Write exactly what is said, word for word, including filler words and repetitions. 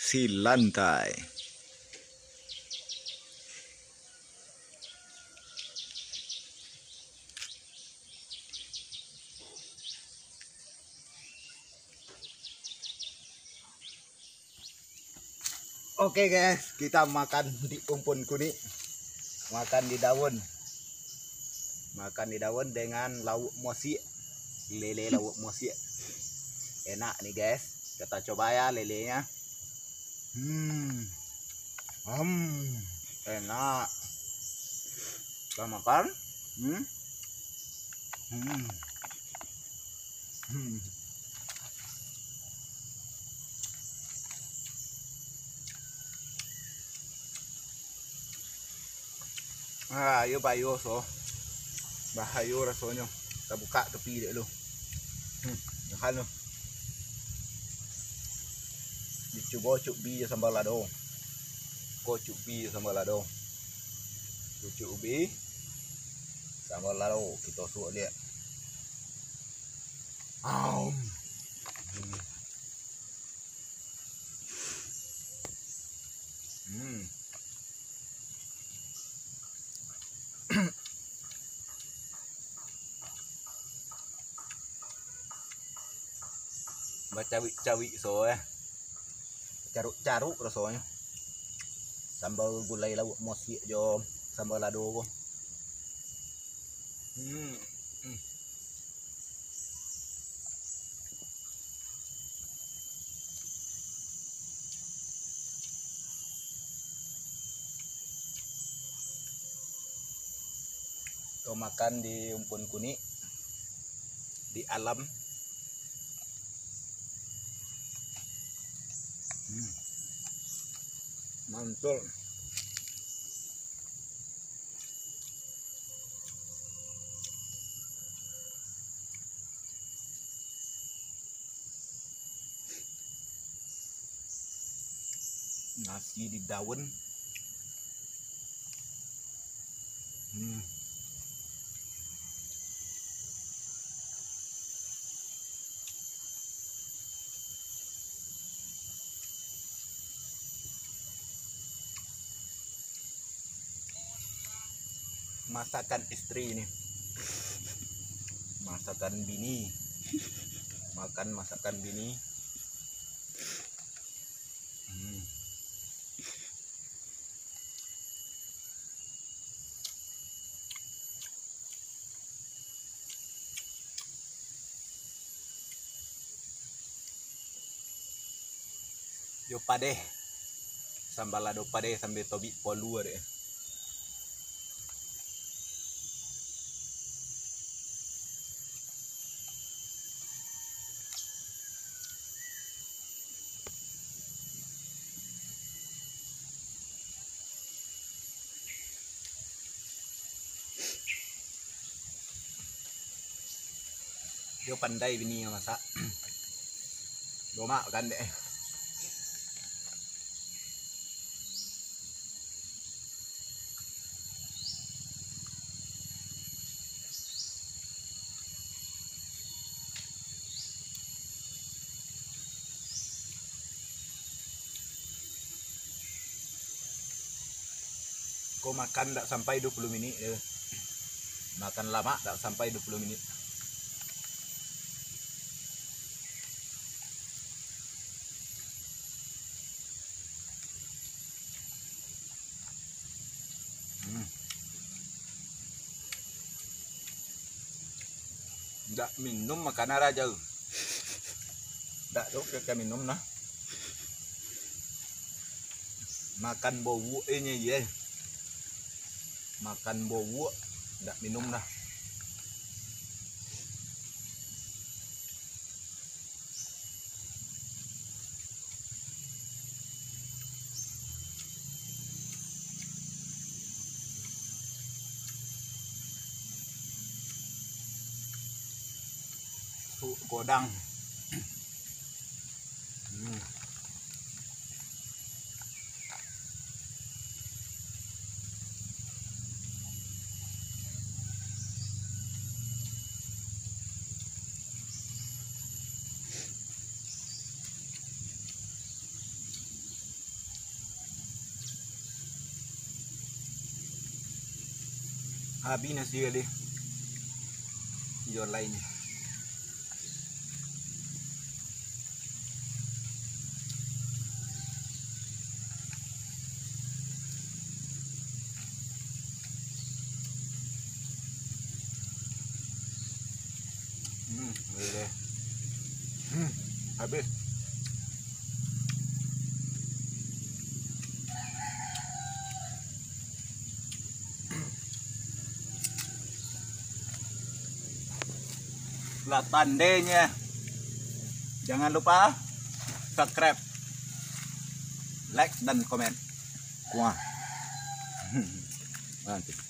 Roti lantai. Oke guys, kita makan di umpun kunik. Makan di daun. Makan di daun dengan lauak mosiak. Lele lauak mosiak. Enak nih guys. Kita coba ya lelenya. Hmm. Hmm. Enak. Kita makan. Hmm. Hmm. Hmm. Ah, iyo payo so. Bahayo rasonyo. Kita buka tepi dek lu. Hmm, makan lu. Dicubo cubi jo sambal lado. Ko cubi jo sambal lado. Cubi sambal lado. Kita suak liak. Aum. Hmm. Hmm. Bacawik-cawik so eh. Caruk-caruk rasonyo. Sambal gulai lauak mosiak jo sambal lado ko. Hmm. Hmm. Ko makan di umpun kunik, di alam. Hmm. Mantul. Nasi di daun. Hmm. Masakan istri ini. Masakan bini. Makan masakan bini. Hmm. Jo padeh. Sambal lado padeh sambia tobik polu dek. Dio pandai bini mamasak. Domak kan dek. Ko makan dak sampai duo puluah minik tu. Makan lamak dak sampai duo puluah minik. Hmm. Dak minum makan raja. Dak tu ka minum nah. Makan bowok inyo ye. Makan bowok dak minum nah. Sup godang. Hmm. Habis nasi tadi. Jual lain. Hmm, boleh deh. Hmm, habis. Lah tandenya. Jangan lupa subscribe, like, dan komen. Wah. Mantap.